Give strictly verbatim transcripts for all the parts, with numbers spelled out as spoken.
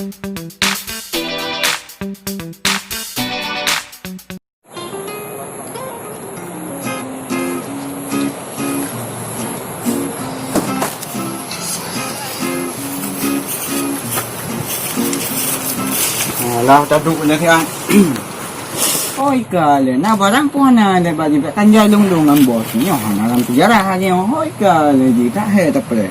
Alah, taduek lé siat. Oi ka lé, na barang pun hana lé bak jih, bak kan jai lôn-lôn ngon bos. Nyoe hana lam sejarah nyoe. Oi ka lé jih, tak hai tapreh.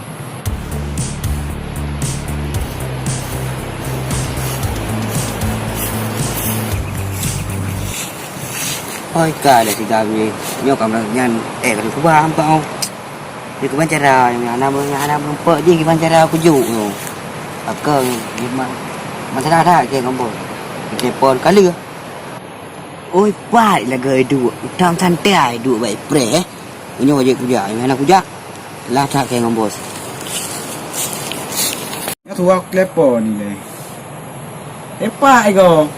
Oi ka lé si Gabe. Nyoe ka nyan, eh, ka cuba hampa oh. Di kiban cara, hana, hana meureumpok jih kiban cara kujok nyoe. Akan jih ma-, masalah that keu ngon bos. Telepon ka lheueh. Oi, pat lagèe duek, utang santai duek bak ipreh, eh. Nyoe jeuet kujak, hana kujak. Lah that keu ngon bos. Nyoe suah telepon ilèe. Eh, pat igo.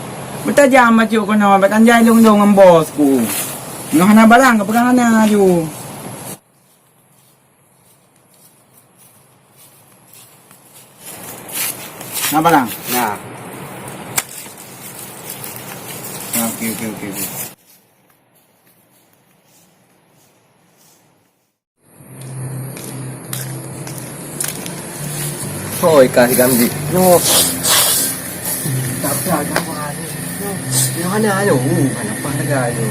Beutajam bacut keunoe, bak kan jai lôn-lôn ngon bos ku. Nyoe hana barang, ka peugah hana laju. Na barang? Na. Na, oke, oke, oke, oke. Hoi, ka si Gamji. Nyoe. Tak payah, jangan. Nyoe hana, ayo. Hana pah lagèe, ayo.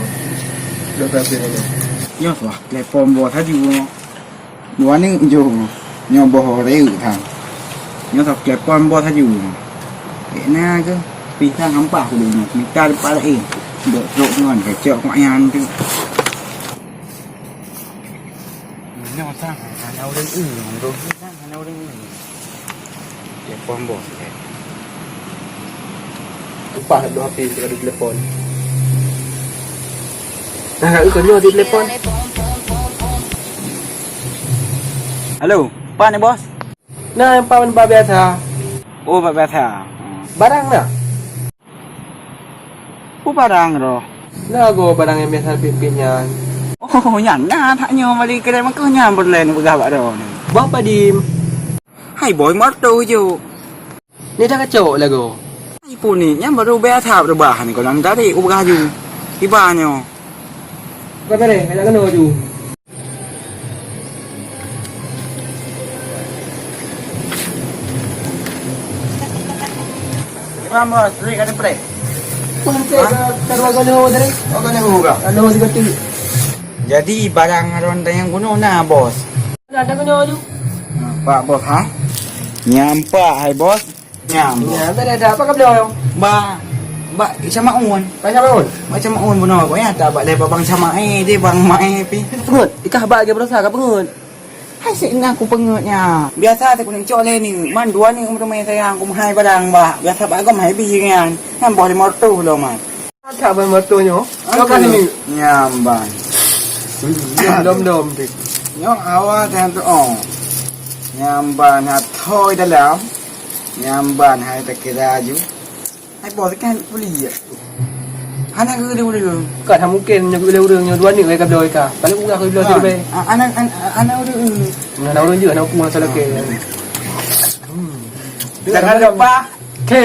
Dua belas ribu. Nyoe suah telepon bos laju. Dua ni jong nyoe boh reuk than. Nyoe sok telepon bos laju. Dek na ke? Pisang hampa ku nyoe. Mita depan lain. Dok trok ngon kecok mak nyan tu. Nyoe sang hana ureueng eu, nyoe sang hana ureueng eu. Telepon bos, eh. Lupa dua H P, tak ada telepon. Nah, kat kau nyoe ada telepon. Halo, pat ni, bos? Nah, pat ban biasa. Oh, pat biasa. Barang na? Peue barang roh? Na go barang nyang biasa pih-pih nyan. Oh, nyan na that nyoe bali keu lé meukeue nyan peureulèe neupeugah bak droeneuh. Bah Padim. Hai boh, moto jok. Ni dah kacok lagoe. Hai puni, nyan baru biasa reubah ni, kalau nyan tadi ku peugah ju. Tiba nyoe. Ka bereh, ka keunoe ju. Imam, bos, duit ka dipreh. Wah, ka, ka dua kali ho tadi. Dua kali ho ka? Ka dua kali. Jadi, barang Harun tanyong gunong na, bos? Ada gunong ju. Nampak, bos, ha? Nyampak, hai, bos. Nyam. Ya, tak ada, tak ada. Apa kau beli orang? Ba, ba, Camaun. Ba Camaun? Ba Camaun bunoe. Kok ya tak ba lé babang Camae, dia bang Mae pi. Pengut. Ikah ba lagi berusaha ke pengut? Hai sik na aku pengut nya. Biasa tak kuning cok lé ni. Man dua ni umur main sayang aku mahai barang ba. Biasa ba gom hai bi nyan. Nyan boh lima ratus lo man. Ada ban motor nyoe. Kau kan ni. Nyamban. Dom-dom tu. Nyoe awak tengah tu oh. Nyamban hat hoi dalam. Nyamban hai tak kira ju. Hai bos kan kuliah. Hana ke dia udah. Kan ha mungkin nyoe boleh urang nyoe dua ni ka bloe ka. Paling urang ka bloe tu be. Anak anak udah. Nah, urang je nak pun salah ke. Hmm. Jangan lupa. Oke.